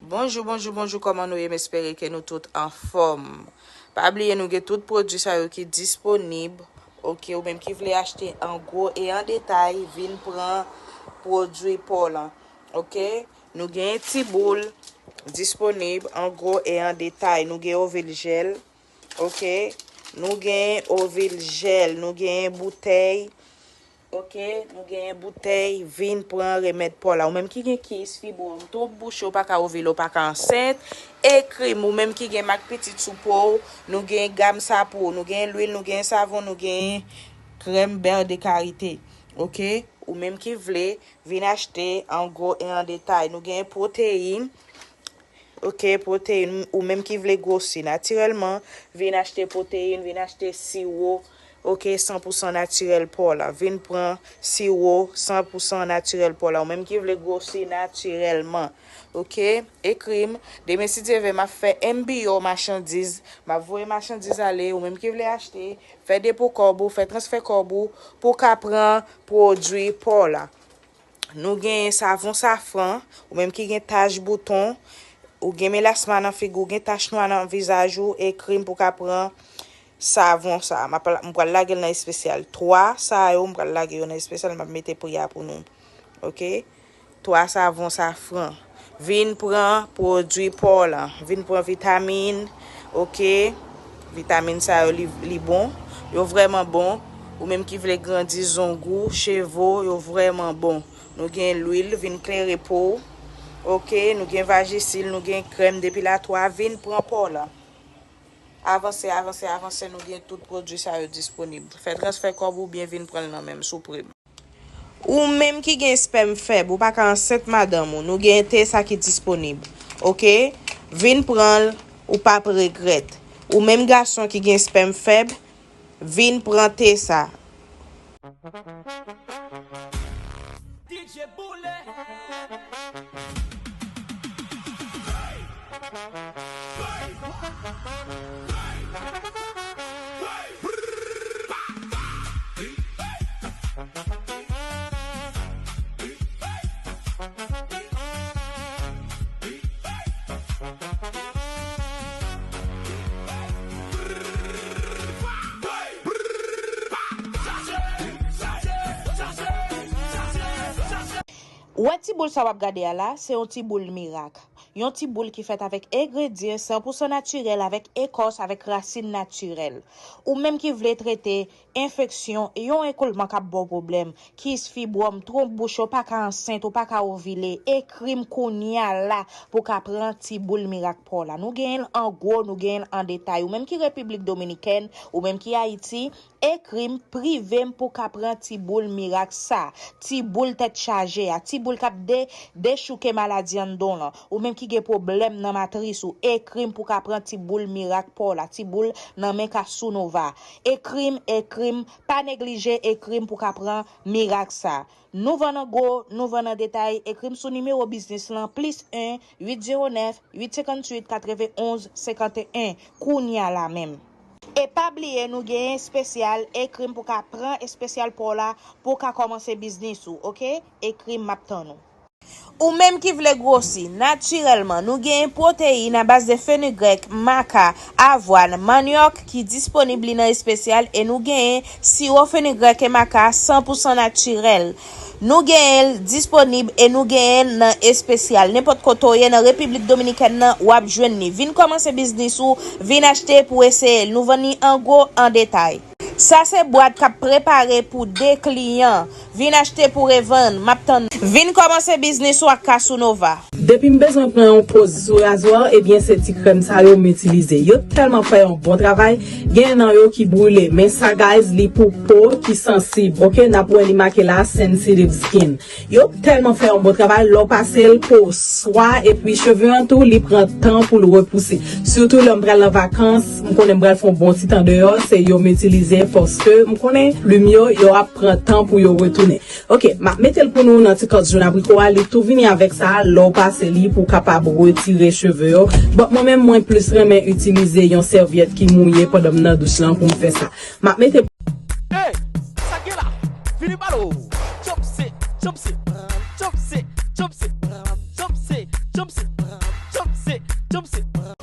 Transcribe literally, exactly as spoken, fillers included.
Bonjou, bonjou, bonjou, kòman nou ye? M espere ke nou tout anfòm. Pa bliye, nou gen tout pwodui sa yo ki disponib. Oke, ou menm ki vle achte an gwo e an detay, vin pran pwodui pa w lan. Oke, nou gen ti boul disponib an gwo e an detay. Nou gen ovil jèl, oke, nou gen ovil jèl, nou gen boutèy, oke, nou gen boutèy, vin pran remèd pa w la. Ou menm ki gen kis, fibwòm, twonp bouche, ou pa ka ovile, ou pa ka ansent, ekri m. Ou menm ki gen mak pitit sou po w, nou gen gam sa pou ou. Nou gen lwil, nou gen savon, nou gen krèm bè de karite. Oke? Ou menm ki vle, vin achte an gwo e an detay. Nou gen pwoteyin. Oke, pwoteyin. Ou menm ki vle gwosi natirèlman, vin achte pwoteyin, vin achte siwo. Oke, san pou san natirèl pa w la. Vin pran siwo san pou san natirèl pa w la. Ou menm ki vle gwosi natirèlman. Oke, ekri m. Demen, si Dye vle, m ap fè M B O machandiz. M ap voye machandiz ale. Ou menm ki vle achte, fè depo kòb ou, fè transfè kòb ou pou w ka pran pwodui pa w la. Nou gen savon safran, ou menm ki gen tach bouton, ou gen melasma nan figi w, gen tach nwa nan vizaj ou, ekri m pou w ka pran savon sa. M ap, m pral lage l nan espesyal. Twa sa yo, m pral lage yo nan espesyal, m ap mete pri a pou nou. Oke? Twa savon safran. Vin pran pwodui pa w lan. Vin pran vitamin. Oke? Vitamin sa yo, li, li bon. Yo vrèman bon. Ou menm ki vle grandi zong ou, cheve w, yo vrèman bon. Nou gen lwil, vin klere po w. Oke? Nou gen vajisil, nou gen krèm depilatwa. Vin pran pa w lan. Avanse, avanse, avanse, nou gen tout pwodui sa yo disponib. Fè transfè kòb oubyen vin pran l nan men m, sou pri m. Ou menm ki gen espèm fèb, ou pa ka ansent madanm ou, nou gen te sa ki disponib. Oke? Vin pran l, ou p ap regrèt. Ou menm gason ki gen espèm fèb, vin pran te sa. D J Boule. Ou wè ti boul sa w ap gade a la, se yon ti boul mirak. Yon ti boul ki fèt avèk engredyan san pou san natirèl, avèk ekòs, avèk rasin natirèl. Ou menm ki vle trete enfeksyon, yon ekoulman k ap ba w pwoblèm, kis, fibwòm, twonp bouch, ou pa ka ansent, ou pa ka ovile, ekri m kounye a la pou w ka pran ti boul mirak pa w la. Nou genyen l an gwo, nou genyen l an detay. Ou menm ki Repiblik Dominikèn, ou menm ki Ayiti, ekri m, prive m pou w ka pran ti boul mirak sa, ti boul tèt chaje a, ti boul k ap de, dechouke maladi anndan w lan. Ou menm ki gen pwoblèm nan matris ou, ekri m pou w ka pran ti boul mirak pa w la, ti boul nan men Casanova. Ekri m, ekri m, pa neglije ekri m pou w ka pran mirak sa. Nou vann an gwo, nou vann an detay, ekri m sou nimewo biznis lan, plis en, uit zewo nèf, uit senkantuit, katrevenn onz, senkanteyen, kounye a la menm. E pa bliye, nou genyen espesyal, ekri m pou w ka pran espesyal pa w la, pou w ka kòmanse biznis ou, oke? Ekri m, m ap tann ou. Ou menm ki vle gwosi natirèlman, nou genyen pwoteyin a baz de fenugrèk, maka, avwàn, manyòk ki disponib li nan espesyal e nou genyen siwo fenugrèk e maka san pou san natirèl. Nou genyen l disponib e nou genyen l nan espesyal. Nenpòt kote w ye nan Repiblik Dominikèn nan, w ap jwenn li. Vin kòmanse biznis ou, vin achte pou w eseye l. Nou vann li an gwo, an detay. Sa se bwat k ap prepare pou de kliyan. Vin achte pou revann, m ap tann. Vin kòmanse biznis ou ak Casanova. Depi m bezwen pran yon poz sou razwa, ebyen se ti krèm sa yo m itilize. Yo tèlman fè yon bon travay, gen nan yo ki brile. Men sa, guys, li pou po ki sansib, oke? N ap wè li make la, sensitive skin. Yo tèlman fè yon bon travay, lè w pase l, po w swa, epi cheve an tou, li pran tan pou l repouse. Sitou lè m pral nan vakans, m konnen m pral fè yon bon ti tan deyò, se yo m itilize, paske m konnen plim yo, yo ap pran tan pou yo retounen. Oke, m ap mete l pou nou nan ti kòs jòn abriko a, li tou vini avèk sa, lè w pase li pou w kapab retire cheve yo. Bon, mwen menm, mwen plis renmen itilize yon sèvyèt ki mouye pandan m nan douch lan pou m fè sa. M ap mete Hey, sa k gen la? Vini balo. Chop se, chop se, chop se, chop se, chop se, chop se, chop se. Chopstick, chopstick.